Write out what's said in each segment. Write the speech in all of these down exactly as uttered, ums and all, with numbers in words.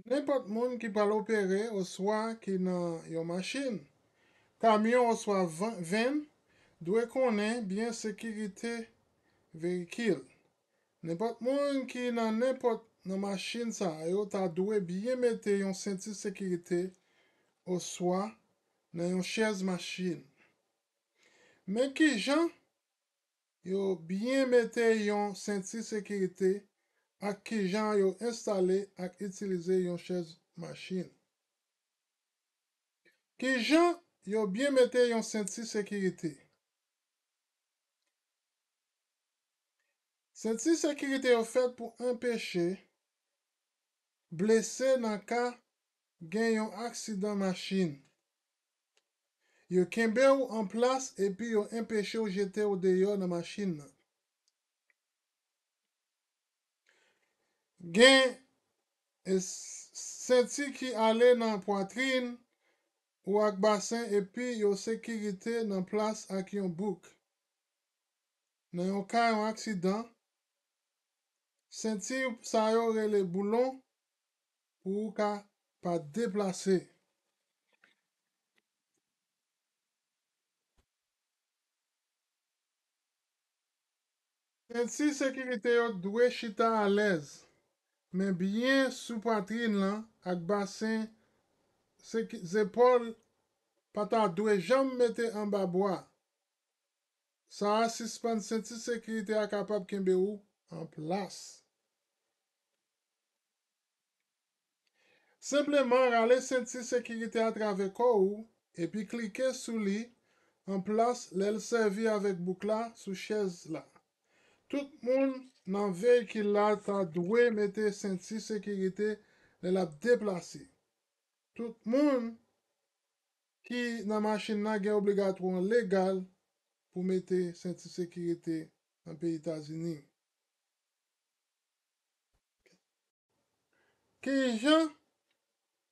Nenpòt moun ki pral opere oswa ki nan yon machin, kamyon oswa van-, venn dwe konnen byen sekirite veyikil. Nenpòt moun ki nan nenpòt nan machin sa yo ta dwe byen mete yon senti sekirite oswa nan yon chèz machin. Men kijan yo byen mete yon senti sekirite ak kijan yo enstale ak itilize yon chèz machin. Kijan yo byen mete yon senti sekirite? Senti sekirite yo fèt pou anpeche blese nan ka gen yon aksidan machin. Yo kenbe w an plas epi yo anpeche w jete w deyò nan machin nan. Gen, e, s-, senti ki ale nan pwatrin ou ak basen epi yo sekirite nan plas ak yon bouk. Nan yon ka yon aksidan, senti sa yo rele boulon pou ou ka pa deplase. Senti sekirite yo dwe chita alèz, men byen sou pwatrin lan ak basen seki-, zepòl pa ta dwe janm mete anba bwa. Sa a sispann senti sekirite a kapab kenbe ou an plas. Senpleman rale senti sekirite atravè kò ou epi klike sou li an plas lè l sèvi avèk bouk la sou chèz la. Tout moun nan veyikil la ta dwe mete senti sekirite lè l ap deplase. Tout moun ki nan machin nan gen obligatwa legal pou mete senti sekirite nan peyi Etazini. Kijan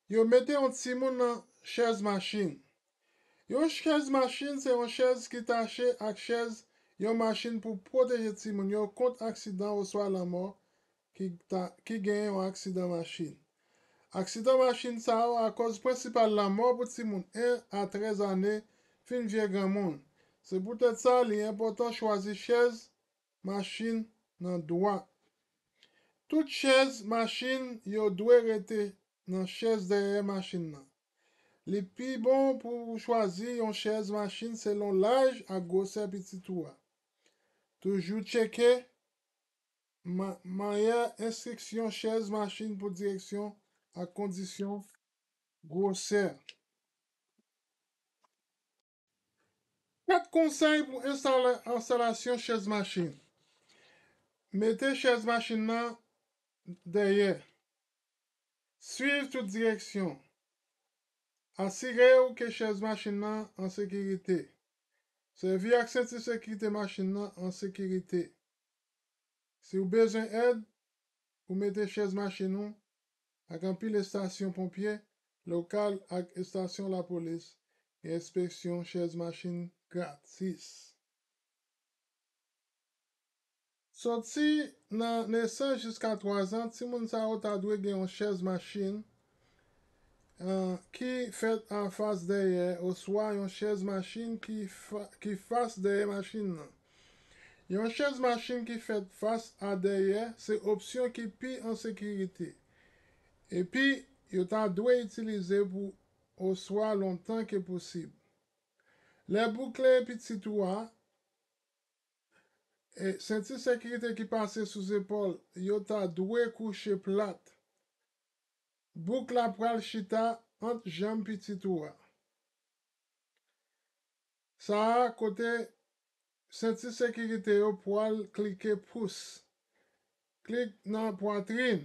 yo mete yon timoun nan chèz machin? Yon chèz machin se yon chèz ki tache ak chèz yon machin pou pwoteje timoun yo kont aksidan oswa lanmò ki ta, ki genyen yon aksidan machin. Aksidan machin sa yo akòz prensipal lanmò pou timoun en a trèz ane fin vye granmoun. Se poutèt sa, li enpòtan chwazi chèz machin nan dwa. Tout chèz machin yo dwe rete nan chèz dèyè machin nan. Li pi bon pou w chwazi yon chèz machin selon laj ak gwosè pitit ou a. Toujou tcheke ma-, manyè enstriksyon chèz machin pou direksyon ak kondisyon gwosè. Kat konsèy pou enstala-, enstalasyon chèz machin. Mete chèz machin nan dèyè. Swiv tout direksyon. Asire w ke chèz machin nan an sekirite. Sèvi ak senti sekirite machin nan an sekirite. Si w bezwen èd pou mete chèz machin ou ak anpil estasyon ponpye lokal ak estasyon lapolis, gen enspeksyon chèz machin gratis. Soti nan nesans jiska twa zan, timoun sa yo ta dwe gen yon chèz machin, eh, ki fèt anfas dèyè, oswa yon chèz machin ki fa-, ki fas dèyè machin nan. Yon chèz machin ki fèt fas a dèyè se opsyon ki pi an sekirite. Epi, yo ta dwe itilize pou oswa lontan ke posib. Lè boukle pitit ou a, e senti sekirite ki pase sou zepòl yo ta dwe kouche plat. Bouk la pral chita ant janm pitit ou a. Sa a kote senti sekirite yo pral klike pous. Klik nan pwatrin.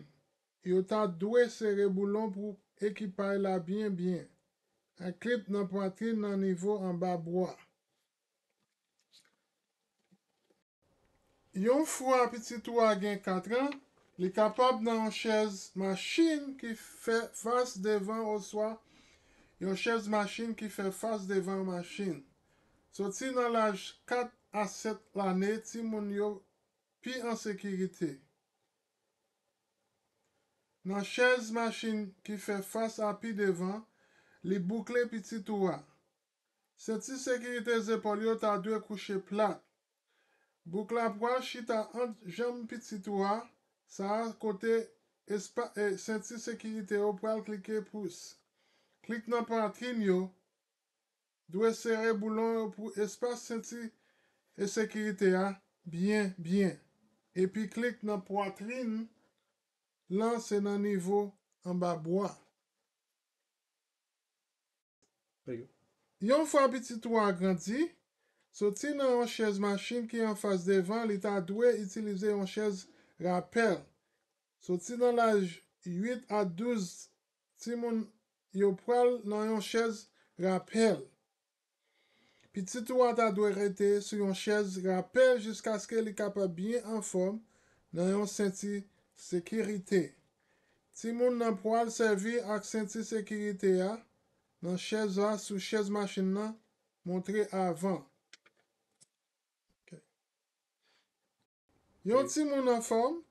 Yo ta dwe sere boulon pou ekipay la byen byen. Ak klip nan pwatrin nan nivo anba bwa. Yon fwa pitit ou a gen kat an, li kapab nan yon chèz machin ki fè fas devan oswa yon chèz machin ki fè fas devan yon machin. Soti nan laj kat a sèt lane, timoun yo pi an sekirite. nan chèz machin ki fè fas a pi devan, li boukle piti twou a. Senti sekirite zepòl yo ta dwe kouche plat. Bouk la pral chita ant janm piti twou a, sa a kote espa, e, senti sekirite yo pral klike pous. Klik nan pwatrin yo, dwe sere boulon yo pou espas senti e sekirite a byen, byen. Epi klik nan pwatrin lan se nan nivo anba bwa. Yon fwa piti twou a grandi, soti nan yon chèz machin ki anfas devan, li ta dwe itilize yon chèz rapèl. Soti nan laj uit a douz, timoun yo pral nan yon chèz rapèl. Piti twou a ta dwe rete sou yon chèz rapèl jiskaske li kapab byen anfòm nan yon senti sekirite. Timoun nan pral sèvi ak senti sekirite a nan chèz la sou chèz machin nan montre avan. Yon timoun anfòm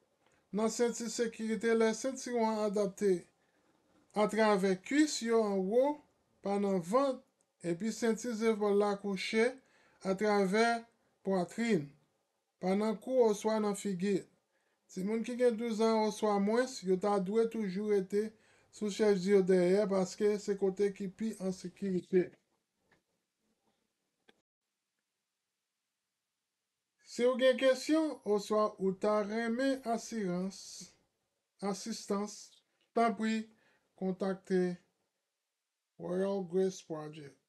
nan senti sekirite lè sentiwon an adapte atravè kwis yo anwo, pa nan vant, epi senti zepòl la kouche atravè pwatrin, pa nan kou oswa nan figi. Timoun ki gen douz an oswa mwens, yo ta dwe toujou rete sou chèz yo dèyè paske se kote ki pi an sekirite. Si w gen kesyon oswa ou ta renmen asirans, asistans, tanpri kontakte Royal Grace Project.